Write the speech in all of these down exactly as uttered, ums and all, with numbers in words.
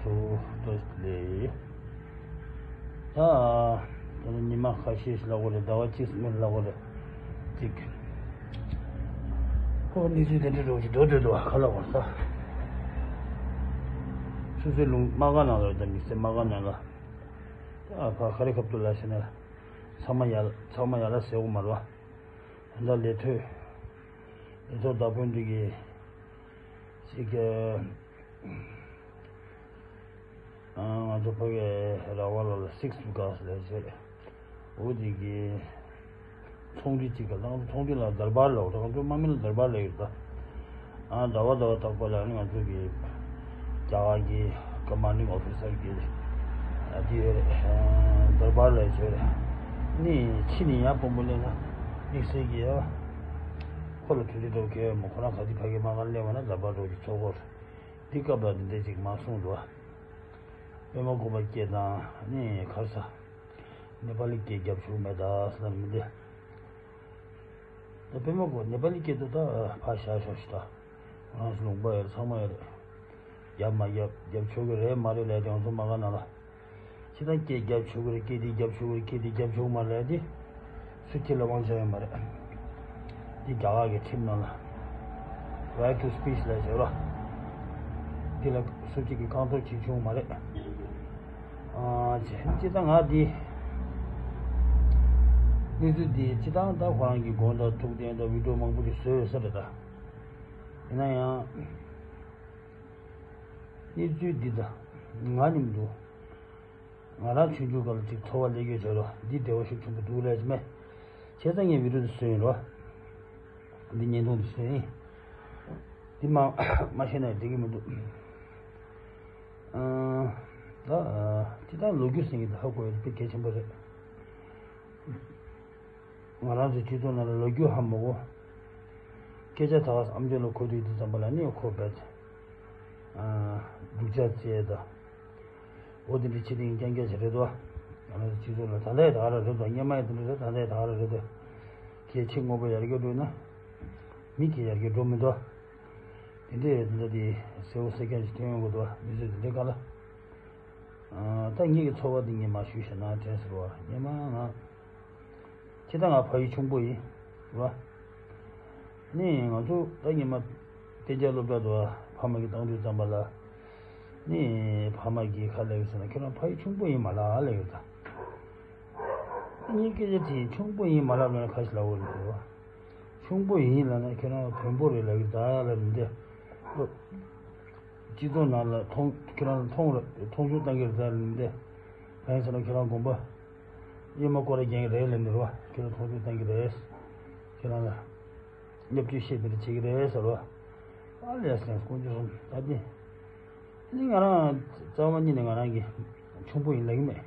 ཐུགས་ཐུགས་ལེ། ད་ད་ནི་ཉི་མ་ཁ་ཤས་ཤིག་ལབ་དགོས་རེད། ཟླ་བ་གཅིག་མིན་ལབ་དགོས་རེད། གཅིག་ཁོ་གནས་ཚུལ་དེ་འདྲ་འགྲོ་གི་འགྲོ་འདོད་འདུག་ཁ་ལ་བར་ས། སོ་སོའི་ལུང་དམག་སྒར་ནང་ལ་རེད། ད་དམིགས་བསལ་དམག་སྒར་ནང་ལ། ད་ཕ་ཁ་རི་ཁབ་ཏུ་ལ་ཞེ་ན། ཚང་མ་ཡར་ཚང་མ་ཡར་ལ་ཟེར་དགོས་མ་རེད་བ། ད་ལས་ཐོས། ལས་ཐོག་བདག་དཔོན་འདི་གིས་ཅིག་ང་ཚོ་ཕ་གིའི་ར་བ་ལ་ལ་སིག་སི་བི་ག་སི་ལས་བྱེད་འོ་དེ་གི་ཚོང་འདུས་གཅིག་ག་ལ་ཚོང་འདུས་ལ་དར་བར་ལ་འོ་ང་ཚོ་དམག་མི་ལ་དར་བར་ལ་ཡོད་ད། ཨ་ཟླ་བ་ཟླ་བ་རྟག་པར་ལ་ནི་ང་ཚོ་གི་རྒྱ་གར་གི་ཀོ་མན་ཌིང་ཨོ་ཕི་སར་གི་ཨ་དེ་ཡོད་རེད། དར་བར་ལ་བྱོས་རེད། ནི་ཕྱི་ནས་ཡར་དཔོན་པོ་སླེབས་ན་དམིགས་བསལ་གྱི་ཡ་ཁོ་ལ་དུས་ཚོད་འགྲོ་གི་ཡོད་མོད། ཁོ་རང་ག་དུས་ཕ་གི་དམག་སྒར་སླེབས་པ་ན་དར་བར་འགྲོ་གི་ཚོགས་སྐོར་འདི་སྐབས་ལ་འདི་འདྲ་ཅིག་མ་གསུངས་འདུག་ཨ། པད་མ་བཀོད་པ་སྐྱེས་དང་ནི་གར་ས་ནེ་པ་ལི་སྐད་རྒྱབ་ཆོག་མེད་ད་ཟེར་ན་མི་འདི། ད་པད་མ་བཀོད་ནེ་པ་ལི་སྐད་དུ་ད་ཕར་བཞག་ཤོག་ཤི་ད། ང་རང་ཚོ་ལུང་པ་ཡོད་རེད། ཚང་མ་ཡོད་རེད། རྒྱབ་མ་རྒྱབ་རྒྱབ་ཆོག་གི་རེད་མ་རེད་ལས་དེ་ང་ཚོ་མ་ག་ན་ལ། ཁྱེད་རང་སྐད་རྒྱབ་ཆོག་གི་རེད། སྐད་དེ་རྒྱབ་ཆོག་གི་རེད། སྐད་དེ་རྒྱབ་ཆོག་མ་རེད་དེ། སུ་གཅིག་ལ་དབང་ཆ་ཡོད་མ་རེད། འདི་རྒྱ་གར་གྱི་ཁྲིམས་ནང་ལ། Right to speech ལ་བྱེད་རོགས། འདི་ལ་སུ་གཅིག་གིས་བཀག་འགོག་བྱེད་ཆོག་མ་རེད། ཨ་ཅེ་ཅི་ད་ང་འདི་གནས་ཚུལ་འདི་ཅི་ད་ད་ཁོ་རང་གི་དགོངས་དག་ཐུགས་བདེན་དང་བི་ཌིའོ་མང་པོ་ཞིག་བཟོས་ཡོད་ས་རེད་ད། ཡིན་ན་ཡང་། གནས་ཚུལ་འདི་ད་ང་ནི་མི་འདུག་ང་རང་ཆུང་ཆུང་སྐབས་ལ་ཅིག་འཚོ་བ་ལས་ཀྱི་བྱ་རོགས་འདི་བདེ་བ་ཤུགས་ཆེན་པོ་འདུག་ལས་ཀྱི་མེད། བྱས་ཙང་ངས་བི་ཌིའོ་འདི་བཟོས་ཡིན་རོགས། འདི་བརྙན་ཐུང་འདི་བཟོས་ཡིན། འདི་མ་མ་ཤེས་ན་འགྲིག་གི་མི་འདུག་ཨ་ད་ཅི་ད་ལོ་རྒྱུས་ཟེར་མཁན་འདི་ཧ་གོ་ཡ་དཔེ་གལ་ཆེན་པོ་རེད། ང་རང་ཚོའི་སྤྱི་ཚོགས་ནང་ལ་ལོ་རྒྱུས་ཧ་མ་གོ། སྐད་ཆ་ད་ག་ཨམ་ཅོག་ལ་གོ་དུས་དུས་ཙམ་པ་ལ་ནི་ཁོ་བས། སྡུག་ཅག་བྱས་ད། འོ་དེ་འདྲ་ཕྱི་དེང་རྐྱང་རྐྱང་ཞིག་རེད་དོ། ང་རང་ཚོའི་སྤྱི་ཚོགས་ལ་ད་ལྟའི་ད་ག་ར་རེད་དོ། སྔོན་མ་ཡང་དེ་འདྲ་རེད། ད་ལྟའི་ད་ག་ར་རེད་དོ། ཁྱེད་ཕྱི་དངོས་པོ་ཡར་རྒྱས་འགྲོ་ན། མི་གི་ཡར་རྒྱས་འགྲོ་མི་འདུག་དེ་འདྲའི་དེ་འདྲ་དེ་གསལ་བོ་གསལ་རྐྱང་ཞིག་སྟོན་ཡོང་གི་འདུག་མི་ཚོས་དེ་འདྲའི་ག་ལ། ད་ངེད་ཀྱི་ཚོར་བ་འདི་ངས་མ་ཞུས་ཤེ་ན་དྲན་ཟེར་བ་སྔོན་མ་ང་། ཁྱེད་ད་ང་ཕ་ཡུལ་ཆུང་པོ་ཡིན། རེད་བ། ནི་ང་ཚོ་ད་ཉི་མ་གཏན་འཇགས་སློབ་གྲྭ་དུ་ཕ་མ་གིས་བཏང་དུས་ཙམ་པ་ལ། ནི་ཕ་མ་གིས་ཁ་ལབ་ཡོད་ཟེར་ན་ཁྱེད་རང་ཕ་ཡུལ་ཆུང་པོ་ཡིན་མ་ལ་ལབ་ཡོད་ད། ངའི་སྐད་ཆ་དེ་ཆུང་པོ་ཡིན་མ་ལབ་ན་ཁ་ཞིག་ལབ་འོ་རེད་ཟེར་བ། ཆུང་པོ་ཡིན་ལབ་ན་ཁྱེད་རང་བོན་པོ་རེད་ལབ་ཡོད་ད་ལབ་མི་འདི། སྤྱི་ཚོགས་ནང་ལ་མཐོང་ཁྱེད་རང་ལ་མཐོང་ར་མཐོང་ཆུང་བཏང་གི་རེད་ད་ལབ་མི་འདི། གང་ཡིན་ཟེར་ན་ཁྱེད་རང་དགོན་པ། ཨེ་མ་སྐོར་ར་རྒྱག་གི་རེད་ལབ་འདི་རེད་བ། ཁྱེད་རང་མཐོང་ཆུང་བཏང་གི་རེད། ཁྱེད་རང་ལ། བརྙས་བཅོས་བཤད་འདི་རེད་བྱེད་ཀྱི་རེད་ཟེར་བ། ཨ་ལས་སེང་དཀོན་མཆོག་གསུམ་ད་འདི། ནི་ང་རང་རྩ་བ་ཉིད་ནས་ང་རང་གི་ཆུང་པོ་ཡིན་ལབ་ཀྱི་མེད།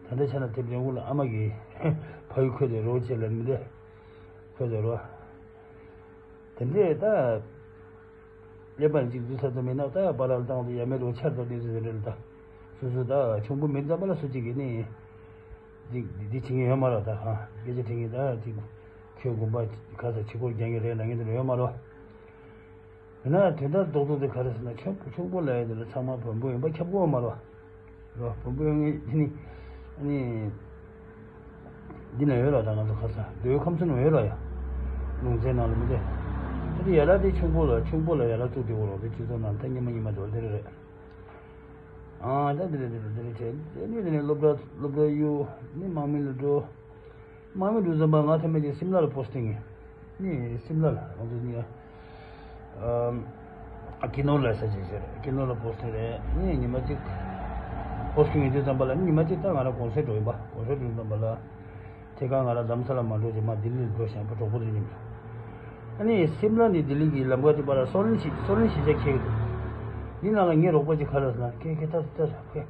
ད་ལྟ་ཆ་ན་དེབ་ལེན་གུ་ལ་ཨ་མ་གི་ཕ་ཡུལ་ཁོས་དེ་རོགས་བྱེད་ལབ་མི་འདི། ཁོས་དེ་རོགས། དེ་འདྲས་ད། ཀླད་པ་གཅིག་འཛུལ་ས་ཙམ་མིན་ན་ད་པཱ་ལགས་བཏང་དུ་ཡ་མེད་རོགས་ཆར་ད་དེ་ཚོ་རེད་ད། སོ་སོ་ད་ཆུང་པོ་མིན་ཙམ་པ་ལ་སུ་གཅིག་གིས་ནི། འདི་འདི་བྱེད་མཁན་ཡོད་མ་རེད་ད་ཧ། སྐད་ཆ་དྲི་མཁན་ད་ཅིག་ཁྱོད་དགོན་པ་ག་ས་ཕྱི་སྐོར་རྒྱག་མཁན་རེད་ལབ་མཁན་དེ་འདྲ་ཡོད་མ་རེད། ཡིན་ན་དོན་དག་རྡོག་རྡོག་དེ་ག་རེ་ཟེར་ན་ཆུང་ཆུང་པོ་ལབ་ཡ་དེ་ལ་ཚང་མ་བོན་པོ་ཡིན་པ་ཁྱབ་ཀྱི་ཡོད་མ་རེད། རོ་བོན་པོ་ཡོང་ངེས་དེ་ནི་ཨ་ནི་འདི་ན་ཡོད་ར་ད་ང་ཚོ་ག་ས་མདོའི་ཁམས་ཚན་ན་ཡོད་ར་ཡ། ལུང་ཚན་ནང་ལ་མི་འདི་ད་དེ་ཡ་ལ་དེ་ཆུང་པོ་ལ་ཆུང་པོ་ལ་ཡ་ལ་བཙུགས་དེ་འོ་རོགས་དེ་སྤྱི་ཚོགས་ནང་ད་ཉི་མ་ཉི་མ་འདོར་དེ་རེད། ཨ་ད་འདི་རེད་འདི་རེད་འདི་རེད་དྲན་དེ་ནས་དེ་ནས་སློབ་གྲྭ་སློབ་གྲྭ་གཡུག་ནི་དམག་མི་ལ་འགྲོ། དམག་མི་འགྲོ་ཙམ་པ་ང་ཐེངས་མ་གཅིག་སིམ་ལ་ལ་པོ་སི་ཊིང་ནི་སིམ་ལ་ལ་ང་ཚོ་ནི་ཨ་ཀི་ནོར་ལ་ས་ཆ་ཞིག་རེད། ཀི་ནོར་ལ་པོ་སི་ཊིང་རེད། ནི་ཉི་མ་གཅིག་པོ་སི་ཊིང་ཡིན་དུས་ཙམ་པ་ལ་ནི་ཉི་མ་གཅིག་ད་ང་རང་གུང་སེང་འགྲོ་ཡིན་པ་གུང་སེང་འགྲོ་ཙམ་པ་ལ། དེ་ག་ང་རང་རྡ་རམ་ས་ལ་མ་འགྲོ་རྗེས་མ་ལྡི་ལི་ལ་འགྲོ་བཞིན་པ་གྲོགས་པོ་དེ་ཉིད་ལ། ཨ་ནི་སིམ་ལ་ནས་ལྡི་ལི་གི་ལམ་ཁ་དེ་བར་ལ་སོ་ལན་ཞིག་སོ་ལན་ཞིག་ཆ་ཁེལ་གི་འདུག་འདི་ནང་ལ་ངའི་རོགས་པ་ཅིག་ག་རེ་ཟེར་ན་ཁེ་ཁེ་ཐ་ཐ་ཁེ་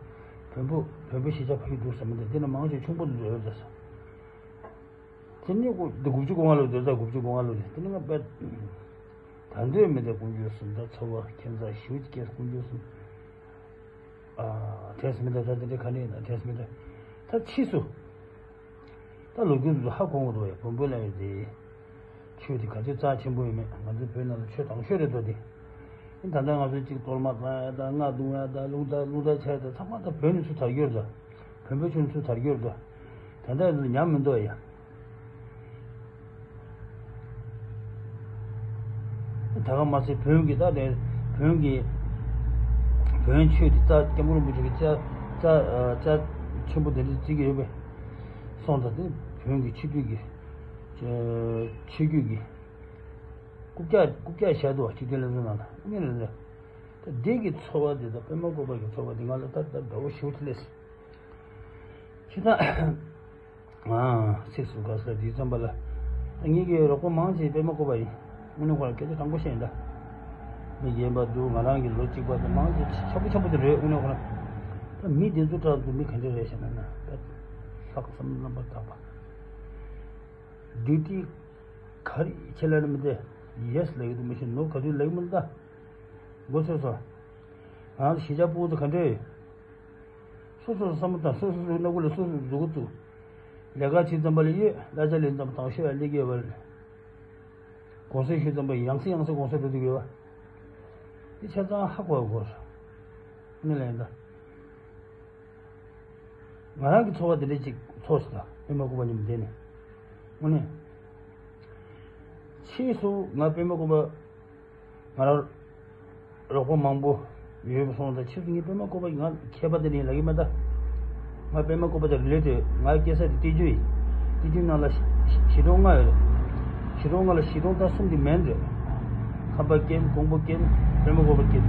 བོན་པོ་བོན་པོ་ཞིག་ཆ་ཕ་གི་འདུག་ཟེར་མི་འདུག་འདི་ནང་མང་ཆེ་ཆུང་པོ་འདུག་ཟེར་ཟེར། དེ་ནི་ཀོ་འདི་དགུ་བཅུ་གོ་ལྔ་ལོ་འདིར་ད་དགུ་བཅུ་གོ་ལྔ་ལོ་འདིར་དེ་ནི་ང་དཔེ། ད་འདོད་མི་འདུག་དཀོན་མཆོག་གསུམ་ད་ཚོར་བ་ཁྱད་མཚར་ཞེ་པོ་ཅིག་སྐྱེས་དཀོན་མཆོག་གསུམ། ཨ་དྲན་སོང་མི་འདུག་ད་དེ་འདྲའི་ག་ནས་ཡིན་ན་དྲན་སོང་མི་འདུག་ད་ཕྱིས་སུ། ད་ལོ་རྒྱུས་འདི་ཧ་གོ་གི་འདུག་ཡ། བོན་པོ་ལབ་ཡོད་དེ། ཆོས་དེ་ག་ཚོད་རྩ་ཆེན་པོ་ཡོད་མེད། ང་ཚོའི་བོད་ནང་ལ་ཆོས་དང་ཤོས་རེད་འདུག་དེ། ད་ལྟ་ང་ཚོ་གཅིག་གཏོར་མ་བཏང་ཡ་དང་རྔ་བརྡུང་ཡ་དང་རླུང་རྟ་རླུང་རྟ་ཆག་ཡ་དང་ཚང་མ་ད་བོད་ནས་ཚུར་དར་རྒྱུ་རེད། བོན་པོའི་ཆོས་ནས་ཚུར་དར་རྒྱུ་རེད། ད་ལྟ་ཡང་ཉམས་མི་འདུག་ཡ། ད་ག་མ་ཚད་བོན་གྱི་ད་དེ་བོན་གྱི་བོན་ཆོས་དེ་རྩ་སྐྱབས་མགོན་རིན་པོ་ཆེ་གི་རྩ་རྩ་རྩ་ཆེན་པོ་དེ་འདྲ་བརྩི་གི་ཡོད་པས། སོང་ཙང་དེ་བོན་གྱི་ཆོས་བརྒྱུད་ཀྱི་ཆོས་བརྒྱུད་ཀྱི་རྐུབ་བཀྱག་རྐུབ་བཀྱག་བཞག་འདུག་བ། ཆོས་དོན་བླ་མཚོའི་ནང་ལ་དངོས་གནས་རེད། ད་འདི་གི་ཚོར་བ་འདི་དང་པད་མ་བཀོད་པ་གི་ཚོར་བ་འདི་ང་ལ་ད་ད་འདྲ་བོ་ཞེ་པོ་ཅིག་སླེབས་སོང་། ཁྱེད་ད། ཨ། ཚིགས་སུ་བཀག་ས་འདི་ཙམ་པ་ལ། ད་ངེད་ཀྱི་རོགས་པ་མང་ཆེ་པད་མ་བཀོད་པ་ཡིན། དངོས་གནས་ཁོ་རང་སྐད་ཆ་དྲང་པོ་བཤད་ཡིན་ད། མི་རྒན་པ་འདུག་ང་རང་གི་ལོ་གཅིག་པ་དང་མང་ཆེ་ཆགས་པོ་ཆགས་པོ་དེ་རེད། དངོས་གནས་ཁོ་རང་། ད་མི་དེ་ཚོ་དྲག་འདུག་མི་ག་འདྲ་རེད་ཤེས་ན་ན། ད་ལྷག་བསམ་རྣམ་པར་དག་པ། ཌིའུ་ཏི་ག་རེ་ཁྱེད་ལ་ནི་མི་དེ། ཡེ་སི་ལབ་ཡོད་དུ་མི་ཤེས་ནོ་ག་དུས་ལབ་ཡོད་མི་ད། མགོ་ཚོས་སོ། ང་གཞིས་ཆགས་ཕྲུ་གུ་ཚོ་ག་འདྲ་ཡོད། སོ་སོ་སོ་བསམ་བློ་བཏང་། སོ་སོ་སོའི་སྣ་ཁུག་ལ་སོ་སོ་མཛུབ་གུ་བཙུགས། ལས་ཀ་བྱེད་ཙམ་པ་ལ་ཡོད། གླ་ཆ་ལེན་ཙམ་པ་དང་ཤོས་ཡ་ལས་ཀ་ཡོད་པ་རེད། གོང་ཚད་ཤོད་ཙམ་པ་ཡང་སེ་ཡང་སེ་གོང་ཚད་འགྲོ་དུས་ཡོད་པ། དེ་ཆ་ཚང་ཧ་གོ་བ་གོ་རེད། ནི་ལན་ད། ང་རང་གི་ཚོར་བ་དེ་འདྲ་ཅིག་ཚོར་སོང་ད། པད་མ་བཀོད་པ་མཉམ་དུ་བསྡད་ནས། དངོས་གནས། ཕྱིས་སུ་ང་པད་མ་བཀོད་པ། ང་རང་རོགས་པ་མང་པོ་ཡོད་པ་སོང་ཙང་ཕྱིས་སུ་ངས་པད་མ་བཀོད་པ་ང་མཁས་པ་དེ་ནས་ལབ་ཀྱི་མེད་ད། ང་པད་མ་བཀོད་པ་དང་རི་ལེ་ཊེཌ། ང་སྐྱེས་ས་དེ་བརྟན་ཆོས་ཡིན། བརྟན་ཆོས་ནང་ལ་གཞིས་གྲོང་ལྔ་ཡོད་རེད། གཞིས་གྲོང་ལྔ་ལ་གཞིས་གྲོང་ད་གསུམ་དེ་མེན་རེད། ཁམས་པ་སྐྱེས། ཀོང་པོ་སྐྱེས། པད་མ་བཀོད་པ་སྐྱེས།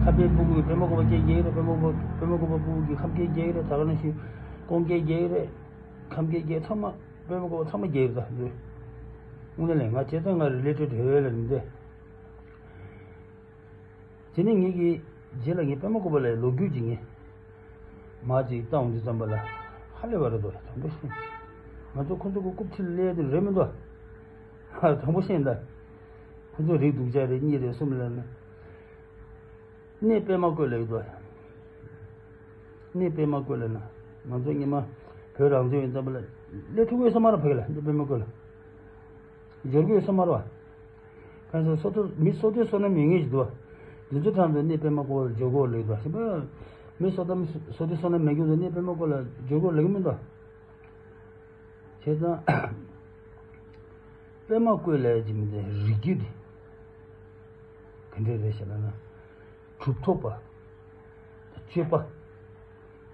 ཁམས་པའི་ཕྲུ་གུ་གིས་པད་མ་བཀོད་པ་སྐྱེས་ཀྱི་རེད། པད་མ་བཀོད་པ་པད་མ་བཀོད་པ་ཕྲུ་གུ་གིས་ཁམས་སྐྱེས་ཀྱི་རེད། ད་ག་ནང་བཞིན་ཀོང་སྐྱེས་ཀྱི་རེད། ཁམས་སྐྱེས་ཀྱི་ཚང་མ། པད་མ་བཀོད་པ་ཚང་མ་རྒྱལ་ཡོད་ད་འདུག་དངོས་གནས་ལས་ང་བྱས་ཙང་ང་རི་ལེ་ཊེཌ་ཡོད་ལ་མི་འདོད། དེ་ནས་ངེད་ཀྱིས་རྗེས་ལ་ངས་པད་མ་བཀོད་པ་ལ་ལོ་རྒྱུས་ཀྱི་ངས་མ་ཅིག་བཏང་འོང་དུས་ཙམ་པ་ལ་ཧ་ལས་པ་རེད་འདུག་དྲང་པོ་བཤད། ང་ཚོ་ཁོ་ཚོ་གི་རྐུབ་ཕྱི་ལ་སླེབས་དེ་རེད་མི་འདུག་དྲང་པོ་བཤད་ད། ཁོ་ཚོ་རིགས་སྡུག་ཅག་རེད། གཉིས་རེད། གསུམ་རེད་ལབ་ན། གནས་པད་མ་བཀོད་ལ་ཡོད་དོ། གནས་པད་མ་བཀོད་ལ་ན། ང་ཚོ་སྔོན་མ་བོད་རང་བཙན་ཡིན་ཙམ་པ་ལ་སླེབས་ཐུབ་ཀྱི་ཡོད་ས་མ་རེད། ཕ་གི་ལ་གནས་པད་མ་བཀོད་ལ་འབྱོར་གྱི་ཡོད་ས་མ་རེད་བ། གང་ཟེར་སོ་ཐོ་མི་སོ་ཐོས་སོ་ན་མི་ངེས་ཀྱི་འདུག་བ། འདི་ཚོ་ཐང་དུ་གནས་པད་མ་བཀོད་ལ་འབྱོར་གྱི་ཡོད་ལ་ཡོད་དོ། ཞིམ་པ། མི་སོ་ཐོ་མི་སོ་ཐོས་སོ་ན་མི་ངེས་ཀྱི་འདུག་གནས་པད་མ་བཀོད་ལ་འབྱོར་གྱི་ཡོད་ལ་ཡོད་མི་འདུག་བྱས་ཙང་། པད་མ་བཀོད་ལ་ཡོད་ཀྱི་མི་འདི་རིགས་རྒྱུད་འདི་ག་འདྲ་རེད་ཤག་ལབ་ན། གྲུབ་ཐོབ་པ། སྤྱོད་པ།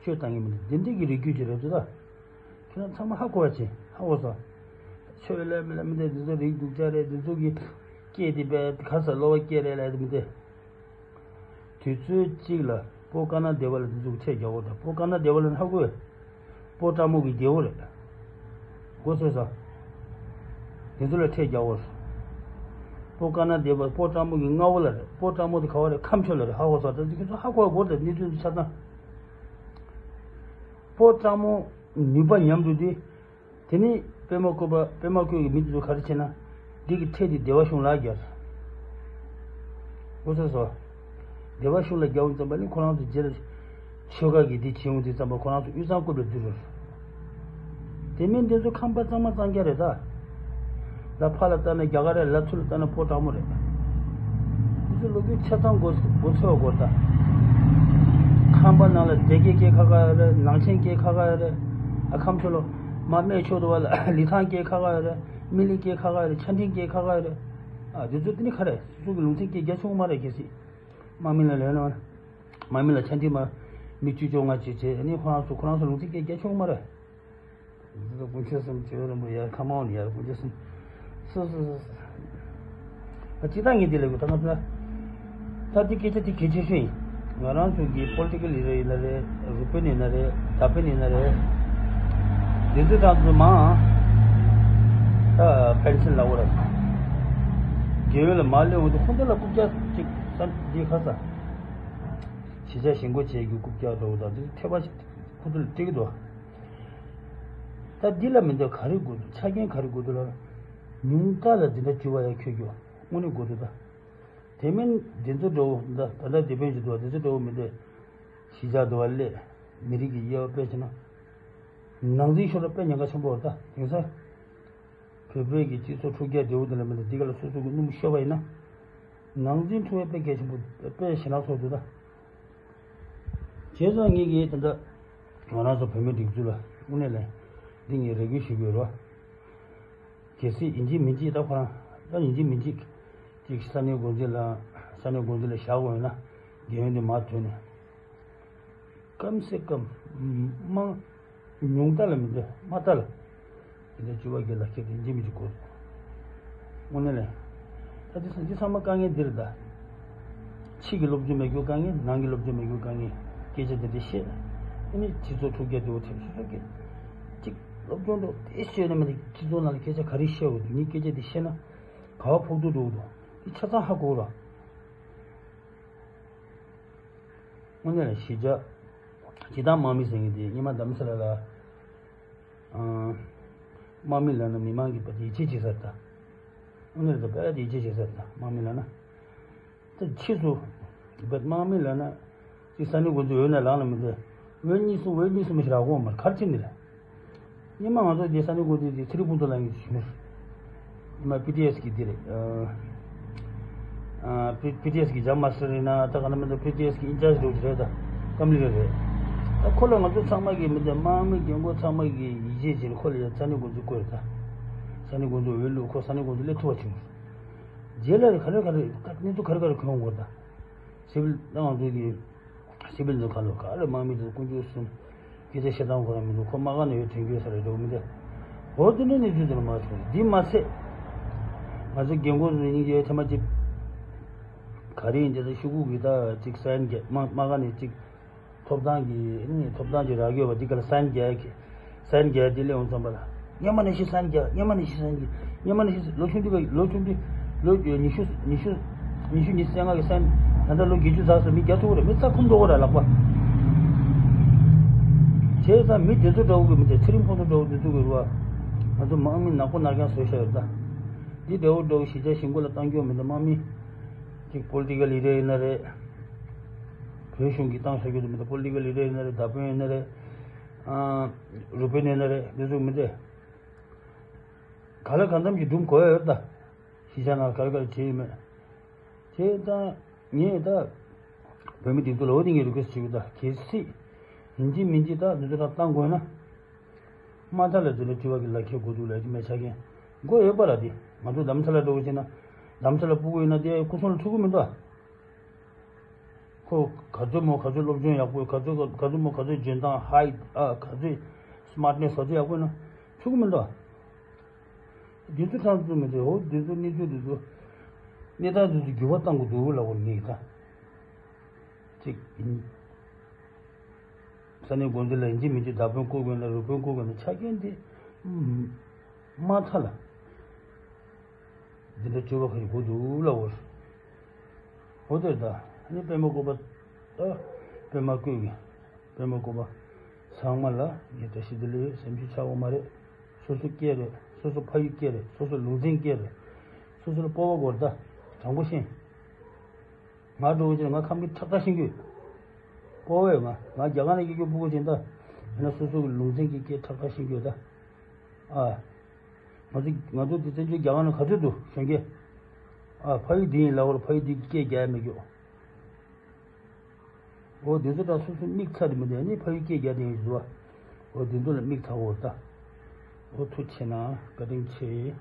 སྤྱོད་སྟངས་ཀྱི་མི་འདི་འདི་འདྲ་གི་རིགས་རྒྱུད་ཅིག་རེད་འདུག་ད། ཁྱེད་རང་ཚང་མ་ཧ་གོ་བ་བྱེད། ཧ་གོ་སོང་། ཆོས་ལ་མི་ལ་མི་འདི་འདི་ཚོ་རིགས་སྡུག་ཅག་རེད། འདི་ཚོ་གི་སྐད་འདི་པས་ག་ས་གློ་བ་སྐད་རེད་ལབ་ཡོད་མི་འདི། དུས་ཚོད་གཅིག་ལ་སྤོ་ཀ་ན་སྡེ་བ་ལ་འདི་ཚོ་གི་ཁྲལ་རྒྱག་དགོས་དང་། སྤོ་ཀ་ན་སྡེ་བ་ལ་ཧ་གོ། སྤོ་སྤྲ་མོ་གི་རྒྱལ་པོ་རེད། མགོ་ཚོས་ས། འདི་ཚོ་ལ་ཁྲལ་རྒྱག་དགོས། སྤོ་ཀ་ན་སྡེ་བ་སྤོ་སྤྲ་མོ་གི་མངའ་འོག་ལ་རེད། སྤོ་སྤྲ་མོ་དེ་ག་བ་རེད། ཁམས་ཕྱོགས་ལ་རེད། ཧ་གོ་ས། ད་འདི་ཁྱོད་ཚོ་ཧ་གོ་དགོས་རེད། གནས་ཚུལ་འདི་ཆ་ཚང་། སྤོ་སྤྲ་མོ་ནུས་པ་ཉམས་འགྲོ་དུས། དེ་ནས་པད་མ་བཀོད་པ་པད་མ་བཀོད་ཀྱི་མི་དེ་ཚོ་ག་རེ་བྱས་ན། འདི་གི་ཁྲལ་དེ་སྡེ་པ་གཞུང་ལ་རྒྱག་མགོ་ཚོས་སོ། སྡེ་པ་གཞུང་ལ་རྒྱག་འོང་ཙམ་པ་ནི་ཁོ་རང་ཚོ་རྗེས་ལ་ཆོལ་ཁ་གི་འདི་བྱེད་འོང་དུས་ཙམ་པ་ཁོ་རང་ཚོ་དབུས་གཙང་བཀོད་པའི་དུས་རེད། དེ་མིན་འདི་ཚོ་ཁམས་པ་གཙང་མ་གཙང་རྐྱང་རེད་ད། ལ་ཕར་ལ་ལྟ་ན་རྒྱ་གར་རེད། ལ་ཚུར་ལ་ལྟ་ན་སྤོ་སྤྲ་མོ་རེད། འདི་ཚོ་ལོ་རྒྱུས་ཆ་ཚང་མགོ་མགོ་ཚོས་དགོས་ད། ཁམས་པ་ནང་ལ་སྡེ་དགེ་སྐད་ཁག་ཁག་ཡོད་རེད། ནང་ཆེན་སྐད་ཁག་ཁག་ཡོད་རེད། ཨ་ཁམས་ཕྱོགས་ལ་མ་སྨད་ཕྱོགས་དུ་བ་ལ་ལི་ཐང་སྐད་ཁག་ཁག་ཡོད་རེད། སྨིན་གླིང་སྐད་ཁག་ཁག་ཡོད་རེད། ཆ་འཕྲིན་སྐད་ཁག་ཁག་ཡོད་རེད། ཨ་འདི་ཚོ་དེ་ནི་ག་རེ་སོ་སོ་གི་ལུང་ཚན་སྐད་རྒྱ་ཆུང་མ་རེད་གལ་སྲིད། དམག་མི་ལ་ལོན་ན་དམག་མི་ལ་ཆ་འཕྲིན་མ་མི་བཅུ་བཅོ་ལྔ་བཅས་བྱས་ཨ་ནི་ཁོ་རང་ཚོ་ཁོ་རང་ཚོ་ལུང་ཚན་སྐད་རྒྱ་ཆུང་མ་རེད། འདི་ཚོ་དཀོན་མཆོག་གསུམ་ཆོས་རིན་པོ་ཡར་ཁ་མང་ནི་ཡར་དཀོན་མཆོག་གསུམ། སོ་སོ་སོ་སོ། ཨ་ཅི་ད་ངས་འདི་ལས་གོ་ད་ང་ཚོ་ད་འདི་སྐད་ཆ་འདི་གལ་ཆེ་ཤོས་ཡིན། ང་རང་ཚོ་གི་པོ་ལི་ཊི་ཀལ་ལི་ཌར་ཡིན་ན་རེད། རུ་དཔོན་ཡིན་ན་རེད། མདའ་དཔོན་ཡིན་ན་རེད། འདི་ཚོ་ད་ཚོ་མང་ད་ཕན་ཚུན་ལ་འོ་ར་རྒྱལ་ཡོངས་ལ་མ་སླེབས་འོང་དུས་ཁོང་ཚོ་ལ་རྐུབ་བཀྱག་ཅིག་ས་འདི་ཁ་ས་གཞིས་ཆགས་གཞིས་འགོ་བྱེད་རྒྱུ་རྐུབ་བཀྱག་འགྲོ་འོ་ད་འདི་ཐེ་བ་ཞིག་ཁོང་ཚོ་ལ་སྤྲད་ཀྱི་འདུག་ད་འདི་ལ་མི་འདོད་ག་རེ་དགོས་འདུག་ཆ་རྐྱེན་ག་རེ་དགོས་འདུག་ལ། ཉུང་མཐའ་ལ་འདི་འདྲ་བཅུ་བ་ཡ་ཁྱོད་རྒྱུ་དངོས་གནས་དགོས་འདུག་ད། དེ་མིན་འདི་ཚོ་འགྲོ་འོ་ད་ད་ལྟ་དེ་ཕན་གྱི་འདུག་བ། འདི་ཚོ་འགྲོ་འོ་མི་འདོད། གཞིས་ཆགས་འདུག་བ་ལས་མི་རིགས་ཀྱི་དབྱེ་བ་དཔེ་བྱས་ན། ནང་འཛིང་ཤོར་ན་དཔེ་ཉེན་ཁ་ཆེན་པོ་རེད་ད་དེང་སང་། བོད་པའི་གི་སྤྱི་ཚོགས་འཁྲུག་རྒྱག་བདེ་བོ་དེ་ལ་མི་འདུག་འདི་ག་ལ་སོ་སོ་གི་སྣུམ་ཤོར་བ་ཡིན་ན། ནང་འཛིང་འཁྲུག་པ་དཔེ་གལ་ཆེན་པོ། དཔེ་ཞེ་དྲག་ཚོར་འདུག་ད། བྱས་ཙང་ངེད་ཀྱིས་ད་ལྟ་ང་རང་ཚོ་བོད་མི་སྒྲིག་འཛུགས་ལ་དངོས་གནས་ལ་འདི་ངས་རེ་སྐུལ་ཞུ་དགོས་རོགས། གལ་སྲིད་ཡིན་གཅིག་མིན་གཅིག་ད་ཁོ་རང་ད་ཡིན་གཅིག་མིན་གཅིག་ཅིག་ས་གནས་འགོ་འཛིན་ལ་ས་གནས་འགོ་འཛིན་ལ་བཞག་དགོས་ཡོད་ན། རྒྱལ་ཡོངས་འདི་མར་ཐོན་ནས། སྐམ་སེ་སྐམ། མང་། ཉུང་མཐའ་ལ་མི་འདོད་དམའ་མཐའ་ལ། དེ་འདྲ་སྤྱི་བ་སྒེར་ལ་ཁྱེད་དེ་འཇིགས་མི་འཇིགས་དགོས། དངོས་གནས་ལས། ད་འདི་འདི་ཚང་མ་དཀའ་ངལ་འདི་རེད་ད། ཕྱི་གི་སློབ་སྦྱོང་མེད་རྒྱུ་དཀའ་ངལ། ནང་གི་སློབ་སྦྱོང་མེད་རྒྱུ་དཀའ་ངལ། སྐད་ཆ་འདི་འདྲ་བཤད། ཨ་ནི་སྤྱི་ཚོགས་འཁྲུག་རྒྱག་འདི་འོ་ཐེབས་སོ་སོ་སྐད། གཅིག་སློབ་སྦྱོང་འདི་འོ་དེ་བཤད་ན་མི་འདི་སྤྱི་ཚོགས་ནང་ལ་སྐད་ཆ་ག་རེ་བཤད་འོ་འདི་ངས་སྐད་ཆ་འདི་བཤད་ན། ག་བ་ཕོག་ཐུག་འགྲོ་འོ་འདུག་འདི་ཆ་ཚང་ཧ་གོ་ར། དངོས་གནས་ལ་གཞིས་ཆགས། སྤྱིར་བཏང་དམག་མི་ཟེར་མཁན་དེ་སྔོན་མ་རྡ་རམ་ས་ལ་ལ། ཨང་། དམག་མི་ལབ་ན་མི་མང་གིས་ཕར་ཡིད་ཆེས་བྱེད་ས་རེད་ད། དངོས་གནས་ལ་ད་དཔེ་ཡིད་ཆེས་བྱེད་ས་རེད་ད་དམག་མི་ལབ་ན། ད་ཕྱིས་སུ། བོད་དམག་མི་ལབ་ན། ཅིག་ས་གནས་འགོ་འཛིན་འོས་ནས་ལངས་ལ་མི་འདོད། འོས་གཉིས་གསུམ་འོས་གཉིས་གསུམ་ཞིག་རག་གོ་མ་གར་ཕྱིན་ནི་ལ། སྔོན་མ་ང་ཚོ་དེ་ས་གནས་འགོ་འཛིན་དེ་ཚེ་རིང་ཕུན་ཚོགས་ལགས་ཡིན་ཞུ་མི། སྔོན་མ་པི་ཏི་ཨེས་གི་དེ་རེད། ཨ། པི་ཏི་ཨེས་གི་ཇམ་མ་སི་ཊར་ཡིན་ན་ད་ག་ན་མི་འདུག་པི་ཏི་ཨེས་གི་ཨིན་ཅར་ཇི་འདྲ་བོ་ཅིག་རེད་ད། ཀམ་ལི་ཀ་རེད། ད་ཁོ་ལ་ང་ཚོ་ཚང་མ་གི་མི་འདུག་དམག་མི་རྒན་རྒོན་ཚང་མ་གི་ཡིད་ཆེས་བྱས་ནས་ཁོ་ལ་ཡང་ས་གནས་འགོ་འཛིན་བསྐོས་རེད་ད། ས་གནས་འགོ་འཛིན་འོས་བླུགས་ཁོ་ས་གནས་འགོ་འཛིན་སླེབས་ཐུབ་པ་བྱུང་། རྗེས་ལ་ག་རེ་ག་རེ་གནས་ཚུལ་ག་རེ་ག་རེ་གོ་ཡོང་གི་རེད་ད། སི་བིལ་ད་ང་ཚོ་གི་སི་བིལ་ཚོ་ཁ་ལོ་ག་ལ་དམག་མི་ཚོ་དཀོན་མཆོག་གསུམ། སྐད་ཆ་བཤད་སྟངས་ཁོ་རང་མི་འདུག་ཁོ་དམག་སྒར་ནས་ཡོད་དྲན་རྒྱུ་ས་རེད་འགྲོ་མི་འདུག་འོ་དེ་འདྲའི་གནས་ཚུལ་དེ་ལ་མ་བྱུང་། འདི་མ་ཚད། ང་ཚོ་རྒན་རྒོན་ཚོ་སྙིང་རྗེ་ཐེངས་མ་གཅིག་ག་རེ་ཡིན་དེ་ཚོ་ཤོག་གུ་གི་ད་གཅིག་སའིན་རྒྱག་དམག་དམག་སྒར་ནས་གཅིག་ཐོབ་ཐང་གི་ཨ་ནི་ཐོབ་ཐང་གི་རག་ཡོད་པ་འདི་ག་ལ་སའིན་རྒྱག་གི་སའིན་རྒྱག་དེ་སླེབས་འོང་ཙམ་པ་ལ། སྔོན་མ་ནས་ཤི་སའིན་རྒྱག་སྔོན་མ་ནས་ཤི་སའིན་རྒྱག་སྔོན་མ་ནས་ཤི། ལོ་ཆུང་དུས་ཀ་ལོ་ཆུང་དུས་ལོ་ཉི་ཤུ་ཉི་ཤུ་ཉི་ཤུ་ཉི་ཤུ་རྩ་ལྔ་གི་སའིན། ད་ལྟ་ལོ་བརྒྱད་ཅུ་ཟག་སོང་། མི་བརྒྱ་ཐུག་རེད། མི་རྩ་ཁུམ་འགྲོ་གི་རེད་ལག་པ། བྱས་ཙང་མི་དེ་ཚོ་འདྲ་བོ་གི་མི་དེ་ཚེ་རིང་ཕུན་ཚོགས་འདྲ་བོ་དེ་ཚོ་གི་རུ་བ། ང་ཚོ་དམག་མི་ནག་པོ་ནར་རྐྱང་བཟོས་བཞག་ཡོད་ད། འདི་འདྲ་བོ་འདྲ་བོ་གཞིས་ཆགས་གཞིས་འགོ་ལ་བཏང་རྒྱུ་མི་འདུག་དམག་མི་ཅིག་པོ་ལི་ཊི་ཀལ་ལི་ཌར་ཡིན་ན་རེད། བོད་གཞུང་གིས་བཏང་བཞག་རྒྱུ་དེ་མི་འདུག་པོ་ལི་ཊི་ཀལ་ལི་ཌར་ཡིན་ན་རེད། མདའ་དཔོན་ཡིན་ན་རེད། ཨ། རུ་དཔོན་ཡིན་ན་རེད། འདི་ཚོ་མི་འདྲ། ག་ལ་གང་འཚམ་གྱིས་སྒྲུང་གོ་ཡ་ཡོད་ད། གཞིས་ཆགས་ནང་ག་རེ་ག་རེ་བྱས་ཡོད་མེད། བྱས་ཙང་ངས་ད་བོད་མི་སྒྲིག་འཛུགས་ལ་འོ་དེ་ངས་རི་ཀུ་ཨེ་སི་ཊི་བྱེད་གི་ད། གལ་སྲིད་ཡིན་གཅིག་མིན་གཅིག་ད་འདི་ཚོ་ད་བཏང་དགོས་ན། མ་མཐའ་ལ་འདི་འདྲ་སྤྱི་བ་གི་ལག་ཁྱེར་དགོས་འདུག་ལབ་ཀྱི་མེད་ཆ་རྐྱེན། མགོ་ཡོད་པ་ར་དེ། ང་ཚོ་རྡ་རམ་ས་ལ་འགྲོ་གི་བྱས་ན། རྡ་རམ་ས་ལ་སྤུ་གུ་ཡིན་ན་དེ་སྐུ་སྲུང་ལ་ཐུག་གི་མི་འདུག་ཨ། ཁོ་ག་ཚོད་མོ་ག་ཚོད་སློབ་སྦྱོང་ཡག་པོ། ག་ཚོད་ག་ཚོད་མོ་ག་ཚོད་འཇོན་ཐང་ཧའི་ཨ་ག་ཚོད་སི་མར་ཊི་ནེ་སི་ག་ཚོད་ཡག་པོ་ཡིན་ན་ཐུག་གི་མི་འདུག་ཨ། འདི་ཚོ་ཐང་ཚོ་མི་འདུག་འོ་འདི་ཚོ་གནས་ཚུལ་འདི་ཚོ་གནས་སྟངས་འདི་ཚོ་འགྱུར་བ་གཏང་དགོས་འདུག་ལབ་དགོས་ངེས་ད། གཅིག་ཡིན། ས་གནས་འགོ་འཛིན་ལ་ཡིན་གཅིག་མིན་གཅིག་མདའ་དཔོན་བསྐོ་དགོས་ན་རུ་དཔོན་བསྐོ་དགོས་ན་ཆ་རྐྱེན་དེ་མ་མཐའ་ལ་འདི་འདྲ་བཅོས་པ་ཁ་ཞིག་དགོས་འདུག་ལབ་འོ། འོ་དེར་ད་ནི་པད་མ་བཀོད་པ་ད་པད་མ་བཀོད་ཀྱི་པད་མ་བཀོད་པ་ཚང་མ་ལ་ངས་བཀྲ་ཤིས་བདེ་ལེགས་ཡོད། སེམས་ཤུགས་ཆག་དགོས་མ་རེད། སོ་སོ་སྐད་རེད། སོ་སོ་ཕ་ཡུལ་སྐད་རེད། སོ་སོ་ལུང་ཚན་སྐད་རེད། སོ་སོ་ལ་སྤོབས་པ་དགོས་རེད་ད། དྲང་པོ་བཤད། ང་འགྲོ་གི་ཆེད་ང་ཁམས་སྐད་ཁྲག་ཁྲག་ཤེས་ཀྱི་ཡོད། སྤོབས་པ་ཡོད། ང་ང་རྒྱ་གར་ནས་སྐྱེས་རྒྱུ་སྤུ་གུ་ཅན་ད། ཡིན་ན་སོ་སོ་གི་ལུང་ཚན་གྱི་སྐད་ཁྲག་ཁྲག་ཤེས་ཀྱི་ཡོད་ད། ཨ། ང་ཚོ་ང་ཚོ་འདི་བཙན་བྱོལ་རྒྱ་གར་ནང་ག་ཚོད་འདུག་གཞོན་སྐྱེས། ཨ། ཕ་ཡུལ་འདི་ཡིན་ལབ་པར་ཕ་ཡུལ་འདི་གི་སྐད་རྒྱག་ཡ་མེད་ཀྱོག་འོ་འདི་ཚོ་ད་སོ་སོ་མིག་ཚ་དེ་མི་འདུག་ཨ་ནི་ཕ་ཡུལ་སྐད་རྒྱག་དེ་ཡིན་འདུག་འོ་འདི་ཚོ་ལ་མིག་ཚ་འོ་ད། འོ་ཐུགས་ཆེ་གནང་། བཀའ་དྲིན་ཆེ།